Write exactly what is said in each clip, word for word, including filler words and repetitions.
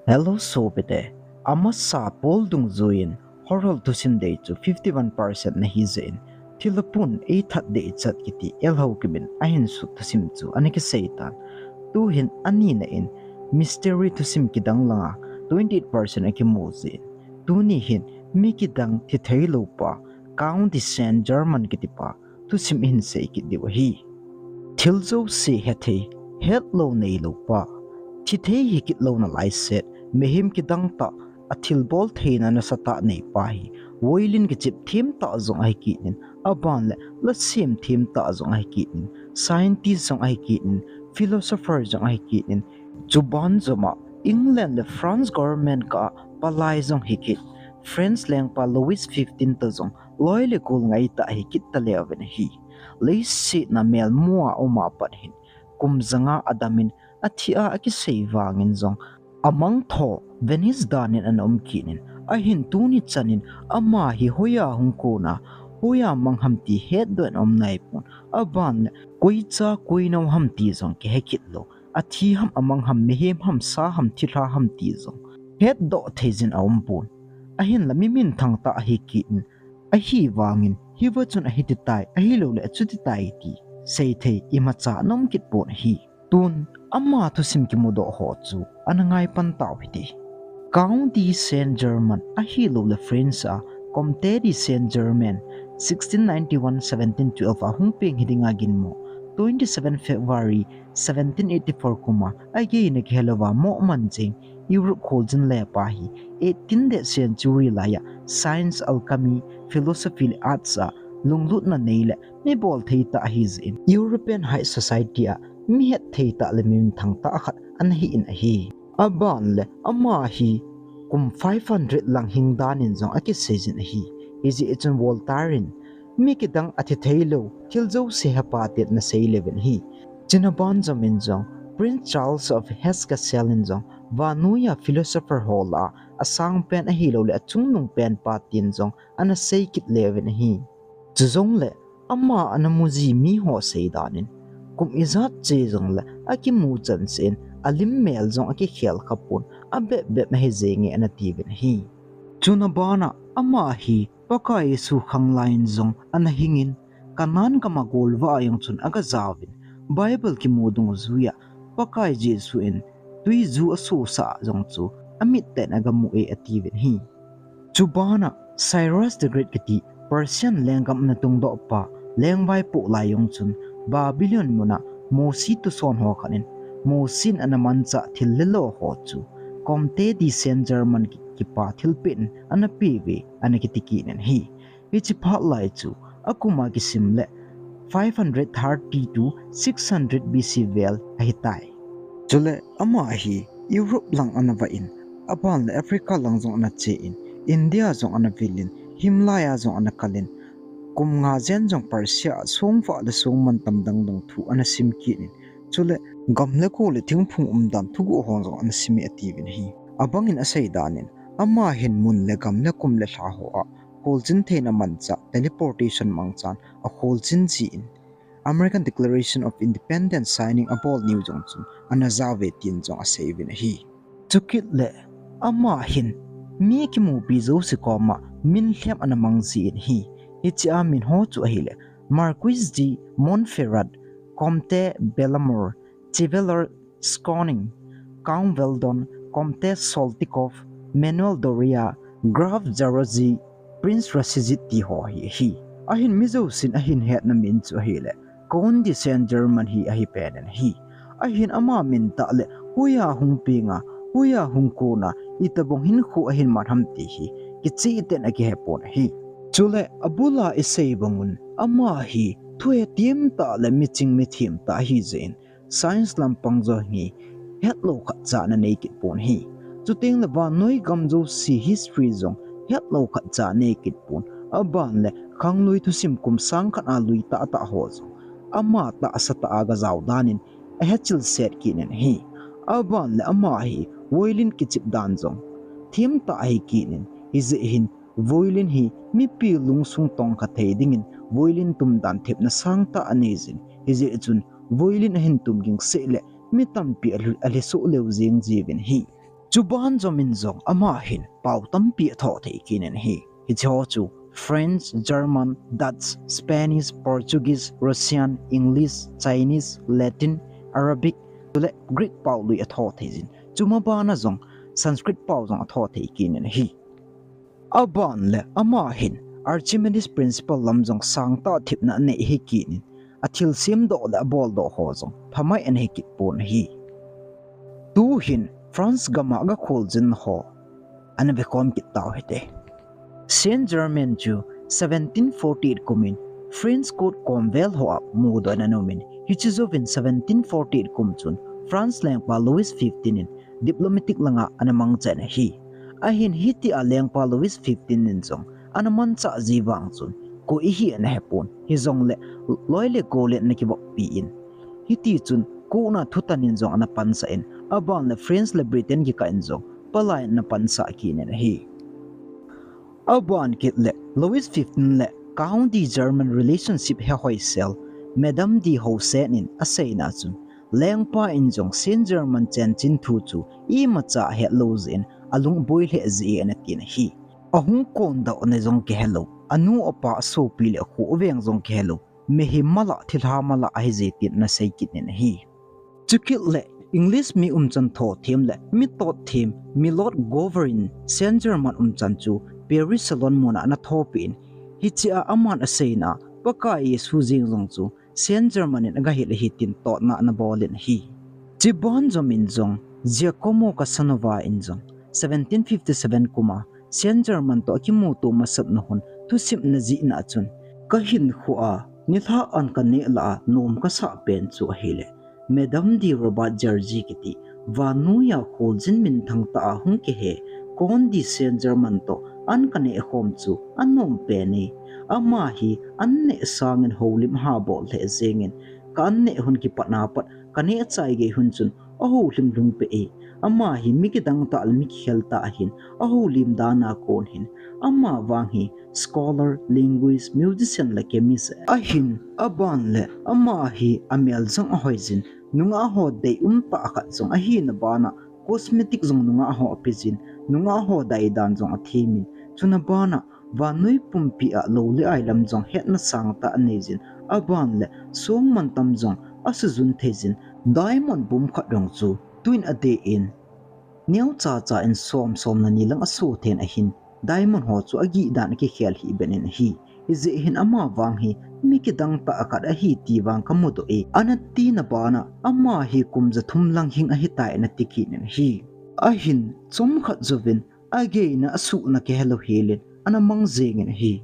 Hello sopite, amasa pol dungjuiyin horhol thusim dei chu fifty one percent nahi jeh in, thilha pun eithat dei chat kiti L Haokip in ahin sut thusim chu ana kisei tan. Tuhin anina in mystery thusim kidang langa twenty eight percent akimu jeh in, tuni hin mi kidang thi theilou pa, Count de Saint Germain kiti pa thusim ihin sei kit diu ahi. Thil jouse hethei, hetlou neilou pa, thi thei hikit louna laiset, mihem kidang tah, athilbol theina nasatah nei pa hi, violin kichep them tah jong ahi kit in, aban le lasem them tah jong ahi kit in, scientist jong ahi kit in, philosopher jong ahi kit in, chuban joma England le France government kah a palai jong hi kit, French lengpa Louis fifteen toh jong loi le gol ngaitah hi kit taleuvin ahi. Leiset a melmua uma pat hin kum janga adam in athi a akisei vangin jong amangtho Venice dan in ana um kit in, ahin tuni chan in ama hi hoiya hung kon a, hoiya mang ham ti hetdoh in aum naipon, aban le koicha koinao ham ti jong kihe kit lou, athi ham amang ham, mihem ham, sa ham, thilha ham ti jong hetdoh thei jin aumpon. Ahinla mi minthang tah ahi kit in, ahivangin hiva chun ahiti tai, ahilouleh achuti tai ti seithei imacha ana um kit pon ahi. Tun ama thusim kimudoh ho chu ana ngai pan tau hite. Count de Saint Germain ahilouleh French a Comte de Saint Germain, sixteen ninety-one, seventeen twelve a hung peng hi dinga ginmo, twenty seven February seventeen eighty four kum a ageina kihelouva moh man jeng Europe kholjin lepa hi eighteenth century laiya science, alchemy, philosophy le arts a lunglutna nei le mi bolthei tah ahi jeh in, European high society a mi hetthei tah le mi minthang tah khat ana hi in ahi. Aban le ama hi kum five hundred lang hing dan in jong akisei jin ahi. Hijeh chun Voltaire in mi kidang athi theilou, thil jouse hepa tin ana sei leuvin ahi. Chuna ban jom in jong Prince Charles of Hesse-Kassel in jong vannoiya philosopher ho lah a asangpen ahilouleh achungnung penpa tin jong ana sei kit leuvin ahi. Chujongle ama ana muji miho seidan in, kum ijat cheh jongle akimu chan cheh in alim mel jong akikhel khapon, abep bep ahi jenge ana tiuvin ahi. Chuna bana ama hi Pakai Jesu khanglai in jong ana hingin, Canaan gam a golvah a jong chun aga jaovin, Bible kimu dungjuiya Pakai Jesu in twiju asosah jong chu amittah in aga mu e atiuvin ahi. Chubana Cyrus the Great kiti Persian lenggam ana tungdoh pa lengvaipoh lai jong chun Babylon muna Mosi thuson ho khat in Mosi in ana manchah thil lelou ho chu Comte de Saint Germain ki-, kipah thilpeh in ana peuve ana kiti kit in ahi. Hiche phat lai chu akum a kisim le five hundred thirty to six hundred B C vel ahitai. Chule ama hi Europe lang ana vah in, aban le Africa lang jong ana che in, India jong ana vil in, himlaiya jong ana kal in, kum nga jen jong Persia a songvah le songmantam dang dang thu ana sim kit in, chule gam le go le thingphung umdan thuguh ho jong ana sim e atiuvin ahi. Abang in asei dan in, ama hin mun le gam le kum le lha ho a kholjin theina manchah teleportation mangchan akholjin jin, American Declaration of Independence signing abol niu jong chun ana jaove tin jong aseiuvin ahi. Chukit le ama hin mi kimupi jouse koma min lhem ana mang jin ahi. Hiche a min ho chu ahile Marquis de Montferrat, Comte Bellamont, Chevalier Schoening, Count Vendome, Comte Soltikoff, Manuel Doria, Graf Jaroczi, Prince Rashid ti ho hi ahi. Ahin mi jousen ahin hetna min chu ahile Count de Saint Germain hi ahi pen in ahi. Ahin ama min tah le hoiya hung peng a, hoiya hung kon a, itobang hinkho ahin man ham ti hi kichehtah in akihe pon ahi. Chule abul a isei bang un ama hi thuhethem tah le miching mithem tah ahi jeh in, science lampang jong hi hetlou khatcha ana nei kit pon ahi. Chuteng le vannoi gam jouse history jong hetlou khatcha anei kit pon. Aban le khanglui thusim kum sang khat a lui tahtah ho jong ama tahsa tah a gajao dan in ahe chilset kit in ahi. Aban le ama hi violin kichep dan jong themtah ahi kit in, hijeh hin violin hi mipi lungsung tongkha thei dingin violin tum dan thepna sangtah anei jin, hijeh chun violin ahin tum ging seh le mi tampi alhi-, alhisoh leu jeng jiuvin ahi. Chuban jomin jong ama hin pao tampi atho thei kit in ahi. Hiche ho chu French, German, Dutch, Spanish, Portuguese, Russian, English, Chinese, Latin, Arabic, chule Greek pao lui atho thei jin. Chuma bana jong Sanskrit pao jong atho thei kit in ahi. Aban le ama hin Archimedes principle lam jong sangtah thepna anei hi kit in, athil semdoh le aboldoh ho jong phamai ana hi kit pon ahi. Tuhin France gam a aga kholjin ho ana vekhom kit tau hite. Saint Germain chu seventeen forty-eight kum in French court komvel ho a mudoh in ana um in, hiche jouvin seventeen forty-eight kum chun France lengpa Louis fifteen in diplomatic langa ana mangcha in ahi. Ahin hitia lengpa Louis fifteen in jong ana manchah ji vang chun koi ihi ana hepon, hijongle loi le gol in ana kivoppi in, hiti chun kona thutan in jong ana pansah in, aban le France le Britain kikah in jong palai in ana pansah kit in ahi. Aban kit le Louis fifteen le Count de German relationship he hoisel Madame de Hausen in aseina chun, lengpa in jong Saint Germain chenchin thu chu imacha ahet lou jeh in alung aboi lheh jeh e ana tin ahi. Ahung kondoh na jong kihelou, anu apa asopi le akho aveng jong kihelou, mihem mala thilha mala ahi jeh tin ana sei kit in ahi. Chukit le English mi umchan thothem le mi totthem mi Lord Gouverneur in Saint Germain umchan chu Paris Salon muna ana thopeh in, hichea aman aseina Pakai Jesu jeng jong chu Saint Germain in agahil ahi tin totna ana bol in ahi. Chuban jomin jong Giacomo Casanova in jong seventeen fifty-seven kum a Saint Germain toh akimuto masatna hun thusim ana jihna a chun, kahinkhoa nilhah an kaneh lah a nom kasah pen chu ahile Madame de Robert Jarry kiti vannoiya kholjin minthang tah a hung kihe Count de Saint Germain toh an kaneh khom chu anom pen e. Ama hi an neh sangin houlim aha bol lheh jengin, ka an neh hun kipatna pat kaneh chai gei hun chun ahoulim lhung peh e. Ama hi mi kidang tah le mi kikhel tah ahin, ahoulim dan a kon hin ama vang hi scholar, linguist, musician le chemist ahin, aban le ama hi amel jong ahoijin, nungah ho deium tah khat jong ahina bana cosmetic jong nungah ho apejin, nungah ho dei dan jong athemin, chuna bana vannoi pumpi a lou le ai lam jong hetna sangtah aneijin, aban le songmantam jong asujun theijin, diamond bum khat jong chu tuin adeh in, neocha cha in som som le ni lang aso then ahin, diamond ho chu agih dan akikhel hih bep in ahi. Hijeh hin ama vang hi mi kidang tah khat ahi ti vang kamudoh e, ana tina bana ama hi kum jathum lang hing ahitai ana ti kit in ahi. Ahin chomkhat jouvin ageina asuhna kihelou helin ana mang jengin ahi.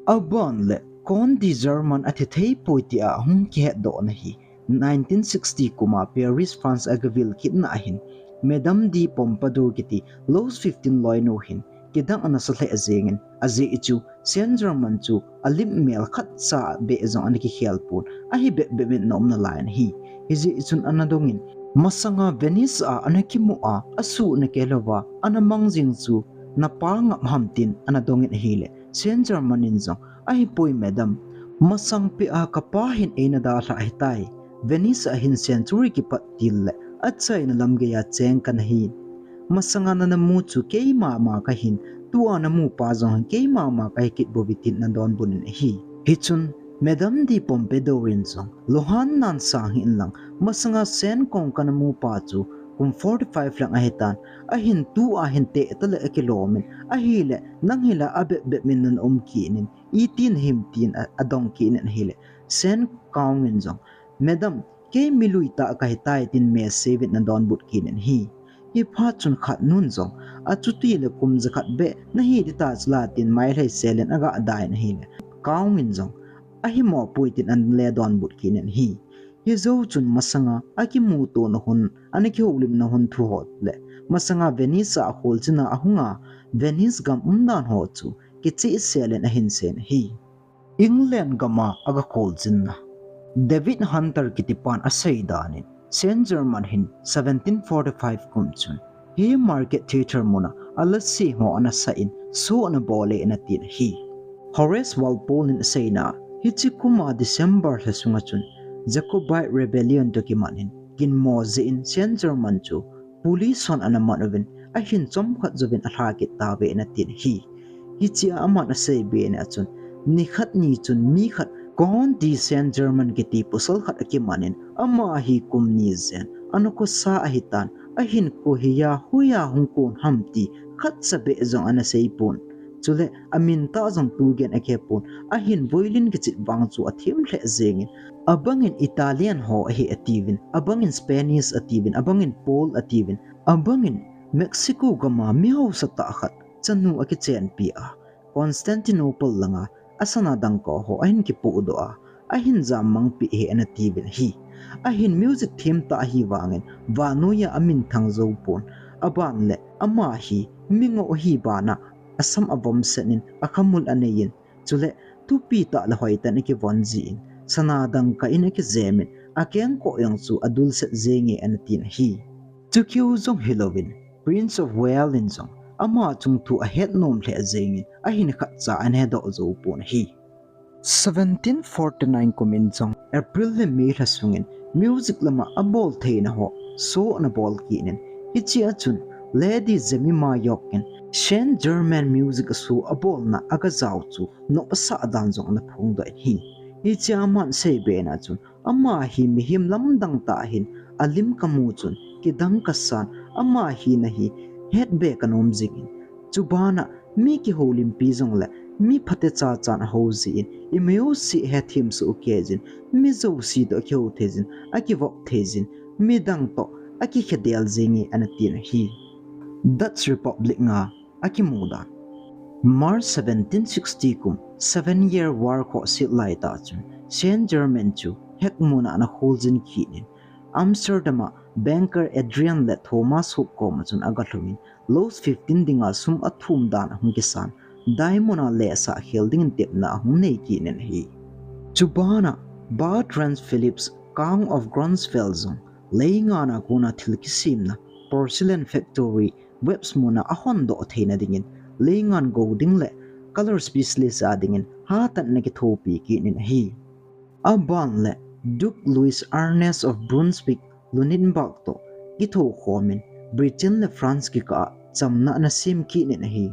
Aban le Count de Germain athi thei poi tia ahung kihetdoh ana hi nineteen sixty kum a Paris, France agavil kitna ahin Madame de Pompadour kiti Louis fifteen loinu hin kidang ana sa lheh jengin, ajeh chu Saint Germain chu alim mel khatcha beh jong ana kikhel pon, ahi bep bep in ana um nalai ana hi. Hijeh chun ana dongin, masanga Venice a ana kimu a asuhna kihelouva ana mang jing chu napa ngap ham tin ana dongin ahile, Saint Germain in jong, ahipoi madam, masang peh a kapa hin eina dalhah ahitai. Venice a hin century kipat til le achaina lam geiya cheng kana hi. Masanga nana mu chu keima ma kahin, tua namu pa jong hin keima ma kahi kit bouve tin ana donbut in ahi. Hichun Madame de Pompadour in jong, lunghan nan sang hih in lang, masanga Saint Count kana mu pa chu kum forty-five lang ahitan, ahin tua hin tehtah le akilomin, ahile nang hi la abep bep in nana um kit in, iti nahim tin a, adong kit in ahile, Saint Count in jong, madam, kei milui tah kahitai tin message vin ana donbut kit in ahi. Hiphat chun khatnun jong, achuti le kum jakhat beh nahi ding tah chula tin mailhai selin aga dai in ahile, Count in jong, ahimo poi tin ana le donbut kit in ahi. Hijou chun masanga akimutona hun, ana kihoulimna hun thu ho le masanga Venice a akholjin a ahunga Venice gam umdan ho chu kicheh selin ahin sei in ahi. England gam a aga kholjinna. David Hunter kitipan asei danin, Saint Germain hin seventeen forty-five kum chun Haymarket Theatre muna alasei ho ana sa in, show ana bol e ana tin ahi. Horace Walpole in aseina, hiche kuma December lha sunga chun Jacobite Rebellion toh kimat in, ginmo jeh in Saint Germain chu police hon ana man uvin, ahin chomkhat jouvin alha kit tauve ana tin ahi. Hichea aman asei bena chun, nikhat ni chun mi khat Comte de Saint-Germain kiti pasal khat akimanin, ama hi kum ni jen ana khosa ahitan, ahinkho hi hoiya hung kon ham ti khatcha beh jong ana seipon. Chule amin tah jong tugen akihepon, ahin violin kichit vang chu athem lheh jengin, abangin Italian ho ahi atiuvin, abangin Spanish atiuvin, abangin Pole atiuvin, abangin Mexico gama mi hausa tah khat chanu akichenpi a, Constantinople langa asana dangka ho ahin kipohdoh a, ahin jammangpeh e ana tiuvin ahi. Ahin music them tah ahivangin vannoiya aminthang joupon, aban le ama hi mi ngoh ahi bana asam avom setin akhamul aneiyin, chule thupi tah le hoitah in akivon jin, sana dangka in akijemin, akengkoh jong chu adulset jenge ana tin ahi. Chukeu jong hilouvin, Prince of Wales in jong ama chungthu ahet nom lheh jengin, ahin khatcha ana hedoh joupon ahi. Seventeen forty-nine kumin jong April le May lha sungin music lama abol theina ho show ana bol kit in, hichea chun Lady Jemima York in Saint-Germain music show abolna aga jao chu nopsah dan jong ana phongdoh in ahi. Hichea aman asei bena chun, ama hi mihem lamdang tah ahin, alim kamu chun kidang kasan, ama hina hi hetbe kanom jingin, chubana mi kihoulimpi jongle mi phatecha chan ahou jin, imai jouse hethem soh kei jin, mi jouse toh akihou thei jin, akivop thei jin, midang toh akikhedel jenge ana tin ahi. Dutch Republic nga akimudan. March seventeen sixty kum Seven Year War khohset laitah chun Saint-Germain chu Hague muna ana kholjin kit in, Amsterdam a banker Adrian le Thomas Hope koma chun aga lhungin, Louis fifteen dinga sum athum dan ahung kisan, diamond a lehsah khel dingin tepna ahung nei kit in ahi. Chubana Bertrand Philips, Count of Grünfeld jong, leingana kona thil kisemna porcelain factory Webb's muna ahondoh theina dingin, leingan gou ding le colour specialist a dingin hatah in ana kithopi kit in ahi. Aban le Duke Louis Ernest of Brunswick-Lunenburg toh kithokhomin, Britain le France kikah a chamna ana sem kit in ahi.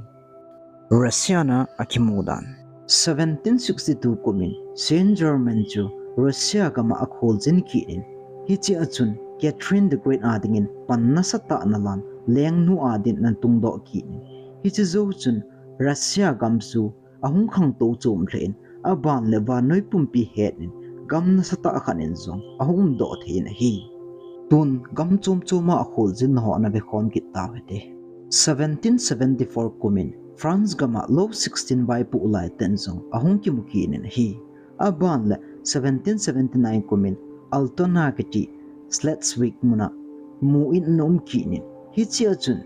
Russia na akimudan. Seventeen sixty-two kumin Saint-Germain chu Russia gama akholjin kit in, hichea chun Catherine the Great a dingin pan nasatah ana lan, lengnu a dingin ana tungdoh kit in, hiche jou chun Russia gam chu ahung khangtou chom lheh in, aban le vannoi pumpi het in, gam nasatah khat in jong ahung umdoh thei in ahi. Tun gam chom choma akholjinna ho ana vekhom kit tau hite. Seventeen seventy-four kumin France gama Louis sixteen vaipoh laitah in jong ahung kimu kit in ahi. Aban le seventeen seventy-nine kumin Altona kiti Schleswig muna mu in ana um kit in, hichea chun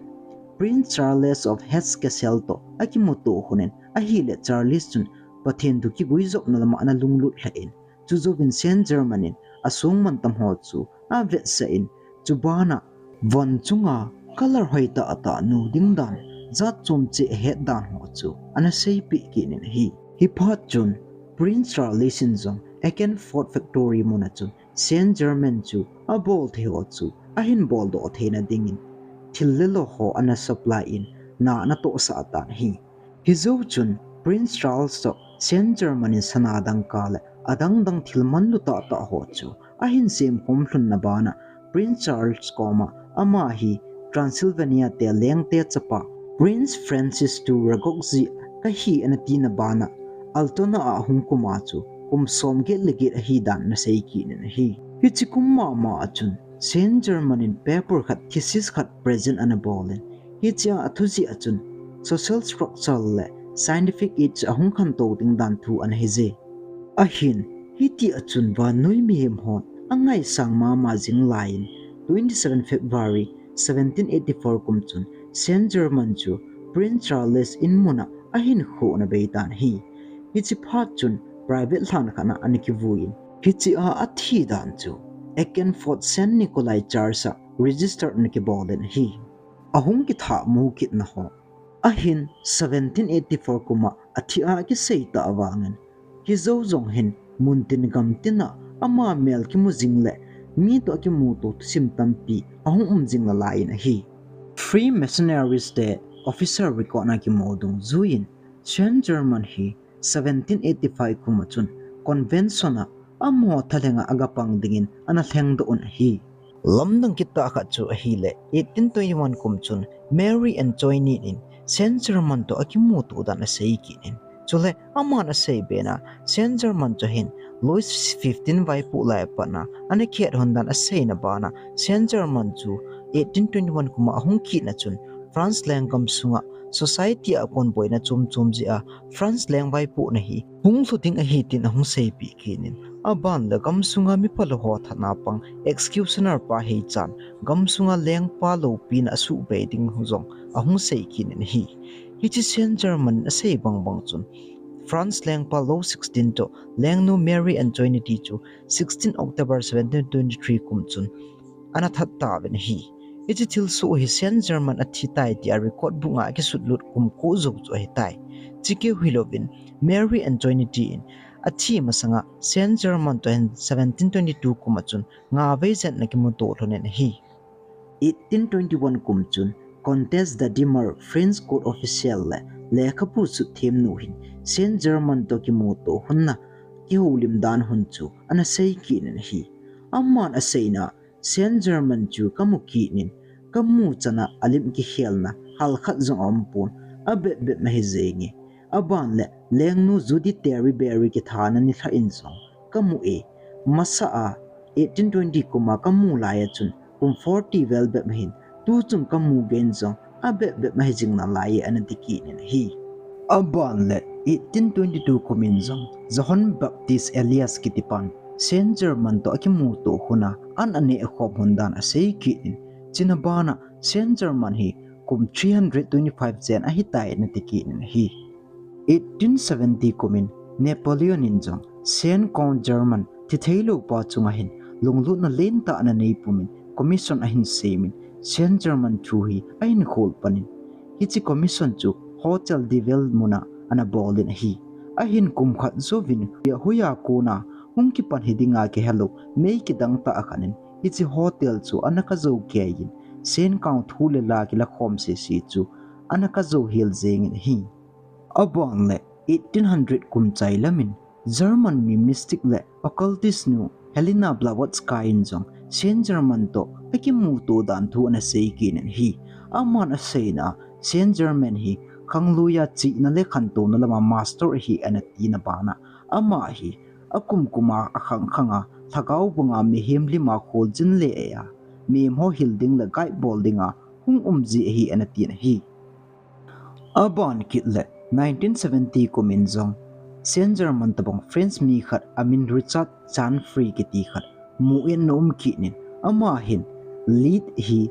Prince Charles of Hesse-Kassel toh akimuto lhonin, ahile Charles chun Pathen thu kiguijopna lama ana lunglut lheh in, chujouvin Saint-Germain in asong mantam ho chu avetsah in, chubana von chunga colour hoitah tah nu ding dan, jat chom cheh ahet dan ho chu ana seipeh kit in ahi. Hiphat chun Prince Charles in jong Akenford factory muna chun Saint-Germain chu abol thei ho chu ahin boldoh theina dingin thil le lo ho ana supply in, na ana tohsah tan ahi. Hijou chun Prince Charles toh Saint-Germain in sana dangka le adang dang thil manlu tahtah ho chu ahin semkhom lhunna bana Prince Charles koma ama hi Transylvania te lengte chapa Prince Francis two Ragoczin kahi ana tina bana Altona a ahung kuma chu kum somget le get ahi dan ana sei kit in ahi. Hiche kum mama a chun Saint-Germain in paper khat, thesis khat present ana bolin, hichea athujeh a chun social structure le scientific age ahung khantou ding dan thu ana hije. Ahin, hitia chun vannoi mihem hon angaisang mama jing laiyin, twenty-seven February seventeen eighty-four kum chun Saint-Germain chu Prince Charles in muna ahinkho ana beitan ahi. Hiche phat chun private lhan khat a ana kivuiyin, hichea athi dan chu Akenford Saint Nicholas Church a register ana kibolin ahi. Ahung kithah mu kitna ho. Ahin seventeen eighty-four kuma athia kisei tah vangin, hijou jong hin muntin gamtina ama mel kimu jing le mi toh akimuto thusim tampi ahung um jing nalai in ahi. Freemasonry te official record na kimu dungjuiyin Saint Germain hi seventeen eighty-five kum a chun convention a amaho thalhenga agapang dingin ana lhengdoh un ahi. Lamdang kitah khat chu ahile eighteen twenty-one kum chun Marie Antoinette in Saint Germain toh akimuto dan asei kit in. Chule aman asei bena Saint Germain chu hin Louis fifteen vaipoh lai a pat a ana khet hon dan aseina bana Saint Germain chu eighteen twenty-one kum a ahung kit na chun France lenggam sunga society a kon boina chom chom jeh a France leng vaipohna hi hung lhu ding ahi tin ahung seipeh kit in. Aban le gam sunga mi phalou ho thanna pang executioner pa hichan gam sunga lengpa loupina asuhbei ding jong ahung sei kit in ahi. Hiche Saint Germain in asei bang bang chun France lengpa Louis sixteen toh lengnu Marie Antoinette chu sixteen October seventeen twenty-three kum chun ana that tauvin ahi. Hiche thilsoh hi Saint Germain athi tai tia record book a akisutlut kum ko jou chu ahitai. Chukeu hilouvin Marie Antoinette in athi masanga Saint Germain toh hin seventeen twenty-two kum a chun nga vei jen ana kimuto lhon in ahi. Eighteen twenty-one kum chun Comtesse de Demer, French court official le lekhabu suhthemnu hin Saint Germain toh kimuto hon a kihoulim dan hon chu ana sei kit in ahi. Aman aseina Saint Germain chu kamu kit in, kamu chan a alim kikhelna halkhat jong aumpon, abep bep ma ahi jenge. Aban le lengnu Judy Terry Barry kithana nilhah in jong kamu e. Masa a eighteen twenty kum a kamu lai a chun kum forty vel bep ma ahin, tuchung kamu gei in jong abep bep ma ahi jing nalai e ana ti kit in ahi. Aban le eighteen twenty-two kum in jong Johann Baptist Elias kitipan Saint Germain toh akimuto hon a an aneh khom hon dan asei kit in, chuna bana Saint Germain hi kum three hundred twenty-five jen ahitai ana ti kit in ahi. Eighteen seventy kum in Napoleon in jong Saint Count Germain thitheilou pa chunga hin lunglutna lentah ana nei pumin commission ahin semin Saint Germain thu hi ahin khol panin. Hiche commission chu Hotel de Ville mun a ana bol in ahi. Ahin kum khat jouvin hoiya kona hung kipan hi dinga kihelou mei kidang tah khat in hiche hotel chu ana kajou kei in Saint Count thu le la kilakhom sese chu ana kajou hel jeng in ahi. Aban le eighteen hundred kum chai lam in German mi mystic le occultist nu Helena Blavatsky in jong Saint Germain toh akimuto dan thu ana sei kit in ahi. Aman aseina Saint Germain hi khanglui a chihna le khantouna lama master ahi ana tina bana ama hi akum kum a akhang khang a lhagao banga mihem lim a kholjin le ei a mihem ho hil ding le guide bol dinga hung um ji ahi ana tin ahi. Aban kit le nineteen seventy kum in jong Saint Germain tabang French mi khat amin Richard Chanfrey kiti khat mu in ana um kit in ama hin lead hi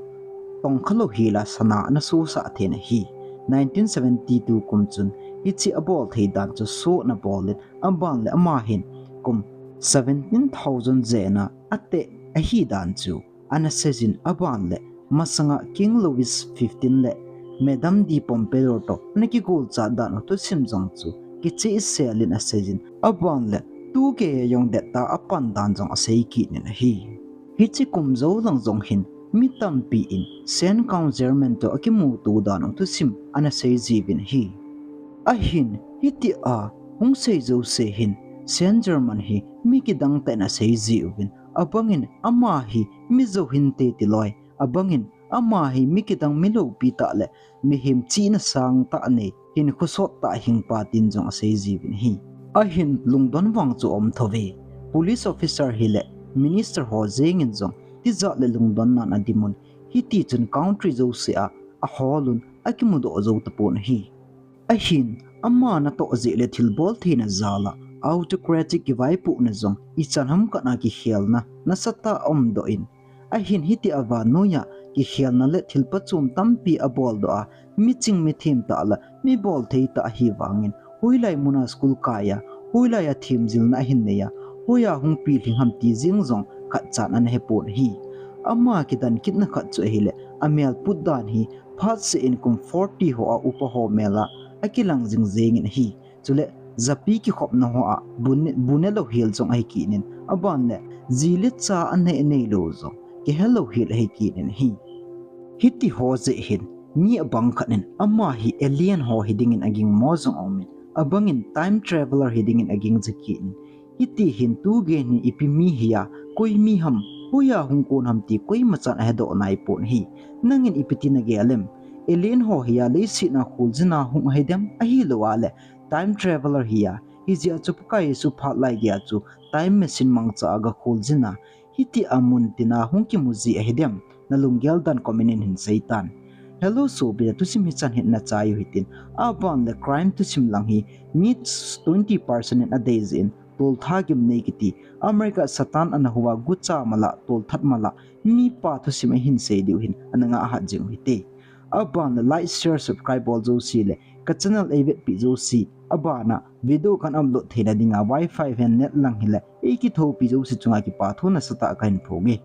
tongkha lou hel a sana ana sosah thei in ahi. Nineteen seventy-two kum chun hiche abol thei dan chu so ana bol in aban le ama hin kum seventeen thousand jen a ateh ahi dan chu ana seijin aban le masanga King Louis fifteen le Madame de Pompadour toh ana kigolchat dan u thusim jong chu kichehsel in aseijin aban le tu kei a jong dettah a apan dan jong asei kit in ahi. Hiche kum jou lang jong hin mi tampi in Saint Count Germain toh akimuto dan u thusim ana sei jiuvin ahi. Ahin hitia hung sei jouse hin Saint Germain hi mi kidang tah in asei jiuvin abangin ama hi mi jou hinte ti loi, abangin ama hi mi kidang mi loupi tah le mihem chihna sang tah nei, hinkho sot tah hing pa tin jong asei jiuvin ahi. Ahin lungdon vang chu aum thou ve. Police officer hi le minister ho jeng in jong tijat le lungdon nan adimun, hiti chun country jouse a ahol un akimudoh jou tapon ahi. Ahin ama natoh jeh le thilbol theina jal a autocratic kivaipohna jong ichan ham khat a kikhelna nasatah a umdoh in, ahin hitia vannoi a kikhelna le thil phachom tampi abol doh a, miching mithem tah le mi bolthei tah ahi vangin, hoilai mun a school kai a, hoilai a themjilna ahin nei a, hoiya hung pilhing ham ti jeng jong khatchan ana hepon ahi. Ama kidan kitna khat chu ahile, amel put dan hi phatseh in kum forty ho a upa ho mel a akilang jing jeng in ahi. Chule japi kikhopna hoa bu ne, bu nelou hel jong ahi kit in, aban le ji le cha anei neilou jong kihelou hel ahi kit in ahi. Hiti ho jeh hin mi abang khat in ama hi alien ho hiding in aging mo jong aum in, abang in time traveller hiding in aging jeh kit in, hiti hin tu gei hin ipi mi hi a, koi mi ham, hoiya hung kon ham ti koima chan ahedoh naipon ahi. Nangin ipi ti nagel em? Alien ho hi a leiset a kholjin a hung ahi dem, ahilou a le time traveller hi a, hijeh a chu Pakai Jesu phat lai gei a chu time machine mangcha a ga kholjin a, hiti a mun tin a hung kimu ji ahi dem? Nalunggel dan comment in hin seitan. Hello sopite, thusim hichan hin nachai u hitin. Aban le crime thusim lang hi mi twenty percent in adei jeh in, tolthat gimnei kiti, America Satan ana hou a gucha mala, tolthat mala, mipa thusim ahin sei diu hin ana ngah hat jing u hite. Aban le like, share, subscribe bol jouse le ka channel eivetpi jouse, aban a video kan upload theina dinga wifi ven net lang hile eikithopi jouse chunga kipa thu nasatah kahin phong e.